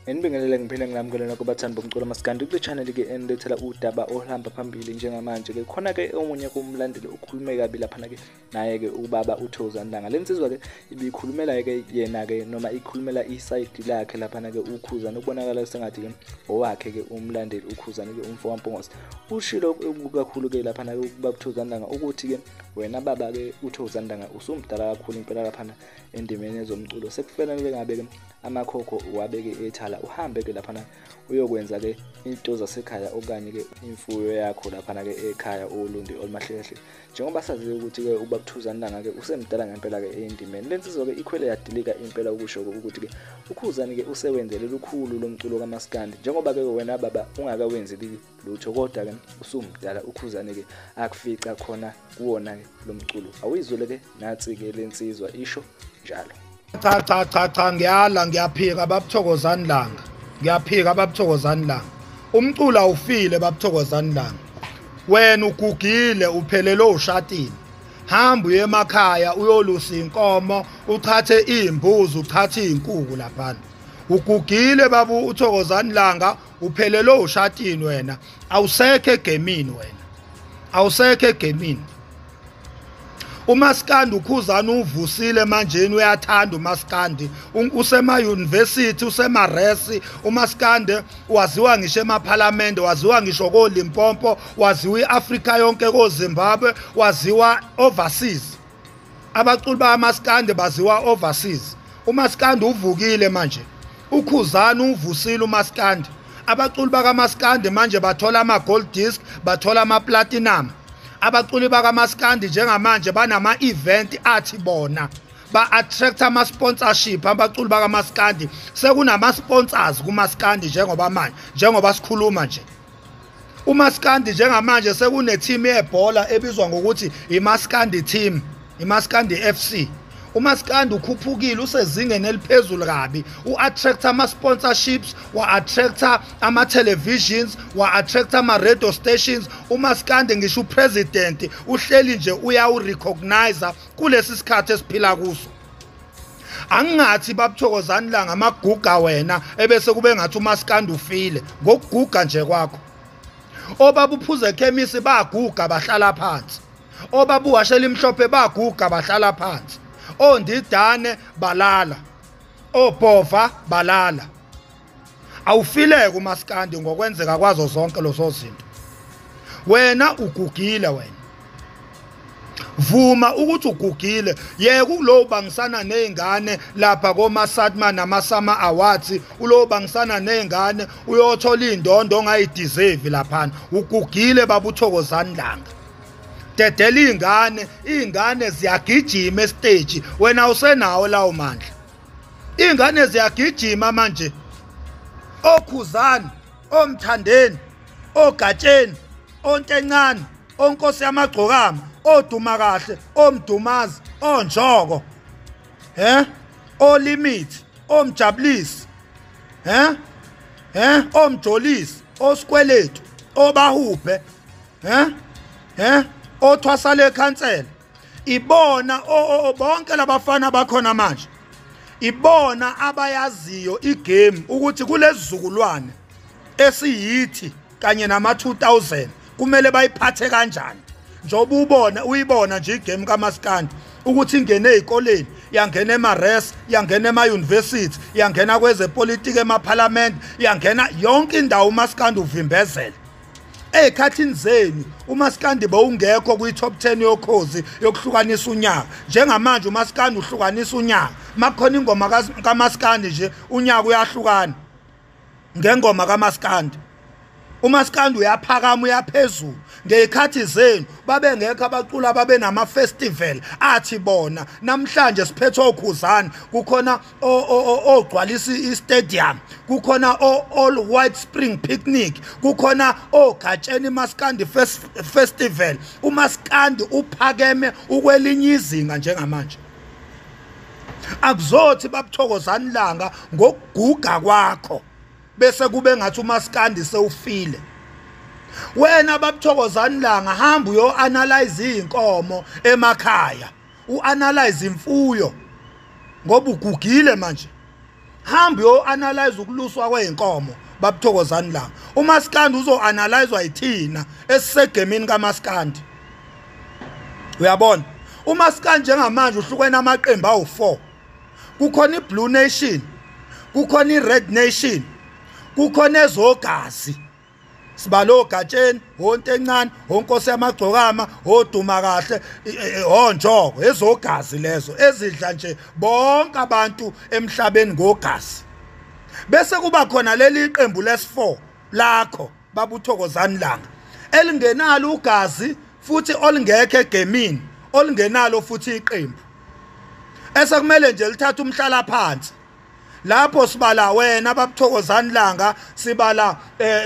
Nginibingelele ngiphinde ngilamukele nokho bathandi bomculo maskandi kule channel ke enilethela udaba oluhamba phambili njengamanje ke khona ke omunye kumlandeli ukhulume kabi laphana ke naye ke ubaba uThokozani Langa. Le nsizwa ke ibikhulumela ke yena ke noma ikhulumela iside lakhe laphana ke uKhuzani, ukubonakala sengathi ke owakhe ke umlandeli uKhuzani ke umfo kaMpungose. Ushilo kakhulu ke laphana ke ubaba uThokozani Langa ukuthi ke wena baba ke uThokozani Langa usumdala kakhulu impela laphana endimeni yezomculo, sekufanele ngabe ke amakhokho uwabeke ethala uhambe ke laphana uyokwenza ke into zasekhaya okanye ke imfuyo yakho laphana ke ekhaya oLundi olumahlehle. Njengoba sazi ukuthi ke ubaba uThokozani Langa ke usemdala ngempela ke endimeni. Le nsizwa ke ikhwele yadilika impela ukusho ukuthi ke uKhuzani ke usewenzele lukhulu lomculo kaMaskandi, njengoba ke wena baba ungakawenzi lutho kodwa ke usumdala uKhuzani ke akufica khona kuwona ke lomculo. Awuyizwele ke natsi ke lensizwa isho njalo. Cha cha cha cha, ngiyala, ngiyaphika babuThokozani Langa, ngiyaphika babuThokozani Langa. Umculo awufile babuThokozani Langa. Wena ugugile uphelele ushatini. Hamba uye emakhaya uyolusa inkomo, uchathe imbuzi, uchathe izinkuku laphana. Ugugile babu uThokozani Langa, uphelele ushatini wena. Awusekho egemini wena. Awusekho egemini. uMaskandi uKhuzani uvusile manjeni, uyathanda uMaskandi, usema university, usema resi. uMaskandi waziwa ngisho emaphalamende, waziwa ngisho koLimpopo, waziwa iAfrika yonke, koZimbabwe, waziwa overseas. Abaculi baMaskandi baziwa overseas. uMaskandi uvukile manje, uKhuzani uvusile uMaskandi. Abaculi bakaMaskandi manje bathola ama gold disc, bathola ama platinum. Abaculi bakaMaskandi njengamanje banama event athi bona ba-attract ama-sponsorship. Abaculi bakaMaskandi sekunama sponsors kuMaskandi njengoba manje, njengoba sikhuluma nje. uMaskandi njengamanje sekune team yebhola ebizwa ngokuthi iMaskandi team, iMaskandi FC. uMaskandi ukhuphukile, usezingeni eliphezulu kabi. U-attract ama-sponsorships, wa-attracta ama-televisions, wa-attracta ama-radio stations. uMaskandi ngisho upresident uhleli nje uyawu-recognize kulesi sikhathi esiphila kuso. Angingathi babuThokozani Langa amaguga wena ebese kube ngathi uMaskandi ufile ngokuguga nje kwakho. Obaba uphuze ekhemisi baguga bahlala phansi, obaba uwashela imhlophe baguga bahlala phansi, ondidane balala, obhova balala. Awufileke uMaskandi ngokwenzeka kwazo zonke lezo zinto. Wena ugugile wena, vuma ukuthi ugugile. Yeka ulo bangisana nezingane lapha koMasatma namasama awards, ulo bangisana nezingane uyothola indondo ongayideserve laphana. Ugugile baba uThokozani Langa. Dedela ingane, ingane ziyagijima estage, wena usenawo lawo mandla. Ingane ziyagijima manje. OKhuzani, oMthandeni, oGatsheni, oNtencane, oNkosi yamagcokama, oDuma kahle, oMdumazi, oNjoko, oLimit, oMjabulisi, oMjolisi, oSkweletu, oBahubhe, othwasale ekhansela. Ibona bonke labafana bakhona manje, ibona abayaziyo igame ukuthi kulezizukulwane esiyithi kanye nama 2000 kumele bayiphathe kanjani. Njengoba ubona uyibona nje igame kaMaskandi ukuthi ingene ezikoleni, yangena ema-res, yangena ema-university, yangena kwezepolitiki emaphalamende, yangena yonke indawo. uMaskandi uvimbezela. Ey'khathini zenu uMaskandi bowungekho kwi-top 10 yokhozi yokuhlukanisa unyaka. Njengamanje uMaskandi uhlukanisa unyaka. Makukhona ingoma kaMaskandi nje unyaka uyahlukana ngengoma kaMaskandi. uMaskandi uyaphakama uyaphezulu. Ngey'khathi zenu babengekho abaculi ababe nama-festival athi bona namhlanje siphethe oKhuzani, kukhona ogcwalisa i-stadium, kukhona o-All White Spring Picnic, kukhona oGatsheni Maskandi Festival. uMaskandi uphakeme ukwelinye izinga njengamanje. Akuzothi babuThokozani Langa ngokuguga kwakho bese kube ngathi uMaskandi sewufile. Wena babuThokozani Langa, hamba uyo analyze inkomo emakhaya, uanalyze imfuyo ngoba ugugile manje. Hamba uyo analyze ukuluswa kweinkomo babuThokozani Langa. Umaskandi uzoanalyzewa yithina esisegemini kaMaskandi. Uyabona, uMaskandi njengamanje uhlukene amaqembu awu4. Kukhona iBlue Nation, kukhona iRed Nation, kukhona ezogazi. Sibalo Gatsheni, honto encane, honkosi yamagcokama, hoduma kahle, honjoko, ezogazi lezo ezidla nje bonke abantu emhlabeni ngogazi. Bese kuba khona leli qembu lesi4 lakho babuThokozani Langa, elingenalo ugazi futhi olingekho egemini, olingenalo futhi iqembu, esekumele nje lithathe umhlala phansi. Lapho sibala wena babuThokozani Langa, sibala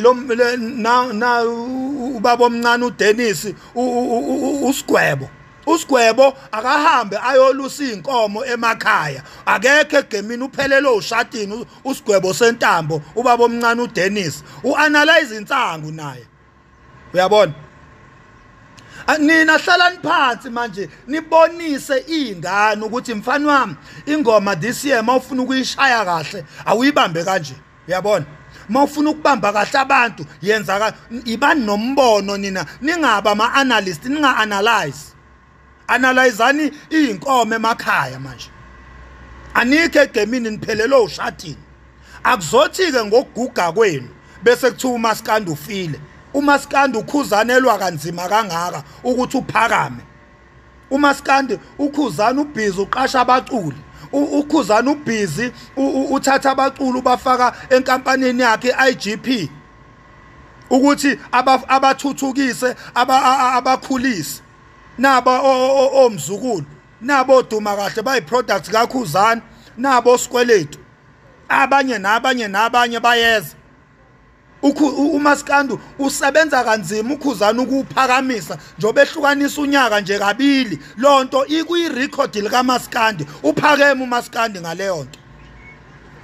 lo na ubaba omncane uDennis, uSigwebo. uSigwebo akahambe ayolusa inkomo emakhaya, akekho egemini, uphelele ushatini uSigwebo sentambo. Ubaba omncane uDennis uanalyze insangu naye. Uyabona, nina hlalani phansi manje nibonise ingane ukuthi mfana wami ingoma this year mawufuna ukuyishaya kahle awuyibambe kanje. Uyabona, mawufuna ukubamba kahle abantu yenza ibani nombono nina, ningaba ama analyst, ninga analyze. Analyzani inkomo emakhaya manje. Anikho egemini, niphelele ushatini. Akuzothi ke ngokuguga kwenu bese kuthiwa uMaskandi ufile. uMaskandi ukhuzanelwa kanzima kangaka ukuthi uphakame. uMaskandi ukhuzana ubhizi uqasha abaculi, ukhuzana ubhizi uthatha abaculi ubafaka enkampanini yakhe iGP ukuthi abathuthukise, abakhulise. Naba omzukulu, nabo duma kahle bayi products kaKhuzana, nabo Sikweletu, abanye nabanye nabanye bayeza. uMaskandi usebenza kanzima uKhuzana ukuphakamisa njobe ehlukanisa unyaka nje kabili. Lonto ikuyirecord likaMaskandi, uphakeme uMaskandi ngaleyo nto.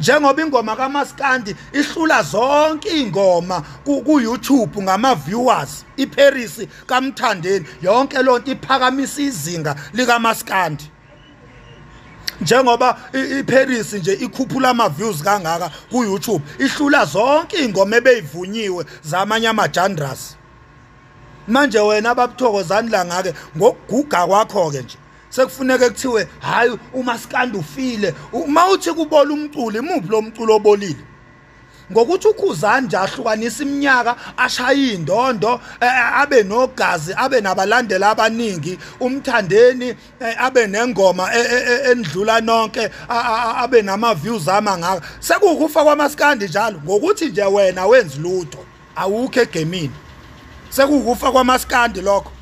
Njengoba ingoma kaMaskandi ihlula zonke ingoma ku YouTube ngama viewers, iParis kaMthandeni, yonke lonto iphakamisa izinga likaMaskandi. Njengoba iParis nje ikhuphula ama views kangaka ku YouTube, ihlula zonke ingoma ebeyivunyiwe zamanye ama genres. Manje wena babuThokozani Langa ke ngokuguga kwakho ke nje sekufuneka kuthiwe hayi uMaskandi ufile. Uma uthi kubola umculo, imuphi lo mculo obolile? Ngokuthi uKhuzani nje ahlukanisa iminyaka, ashaye indondo, abe nogazi, abe nabalandeli abaningi, uMthandeni abe nengoma endlula nonke, abe nama views amangaka. Sekukufa kwaMaskandi njalo ngokuthi nje wena wenza lutho, awukho egemini. Sekukufa kwaMaskandi lokho.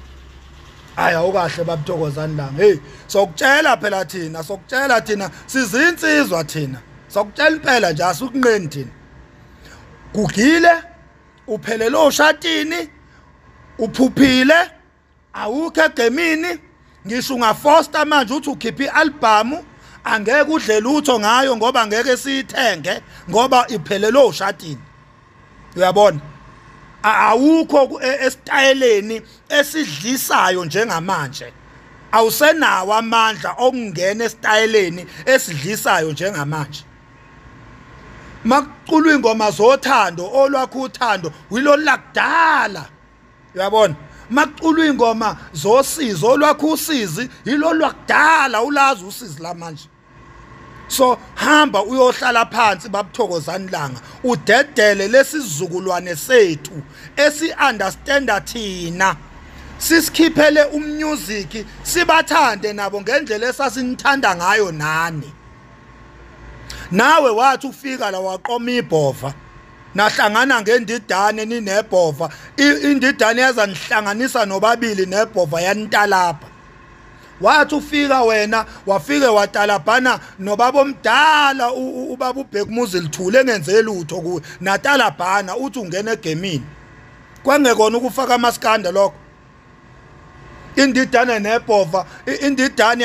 Hayi awukahle babuThokozani Langa. Hey, sokutshela phela thina, sokutshela thina sizinsizwa thina. Sokutshela impela nje asukunqeni thina. Gugile, uphelele oshatini, uphuphile, awukho egemini. Ngisho ungafosta manje uthi ukhipha ialbum, angeke udle lutho ngayo ngoba ngeke siyithenge ngoba iphelele oshatini. Uyabona, awukho esitayeleni esidlisayo njengamanje. Awusenawo amandla okungena esitayeleni esidlisayo njengamanje. Makuculwa ingoma zothando, olwakho uthando yilo lakudala. Uyabona, makuculwa ingoma zosizo, olwakho usizi yilo lwakudala, ulazi usizi lamanje. So hamba uyohlala phansi babuThokozani Langa, udedele lesizukulwane sethu esi-understanda thina, sisikhiphele umusic, sibathande nabo ngendlela esasinithanda ngayo nani. Nawe wathi ufika la waqoma ibhova, nahlangana ngendidane ninebhova, indidane yazanihlanganisa nobabili nebhova yanitalapha. Wathi ufika wena wafike watalabhana nobaba omdala, ubaba uBhekumuzi lithule engenze lutho kuwe, natalabhana uthi ungena egemini. Kwangekona ukufaka amaskanda lokho. Indidane nebhova, indidane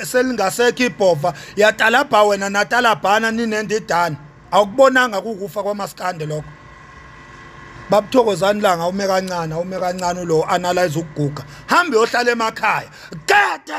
selingasekho ibhova, yatalabha wena natalabhana ninendidane. Awukubonanga kukufa kwamaskande lokho. Babuthokozani Langa, ume kancane, ume kancane, ulo analyze ukuguga. Hambe uyohlala emakhaya. Gede.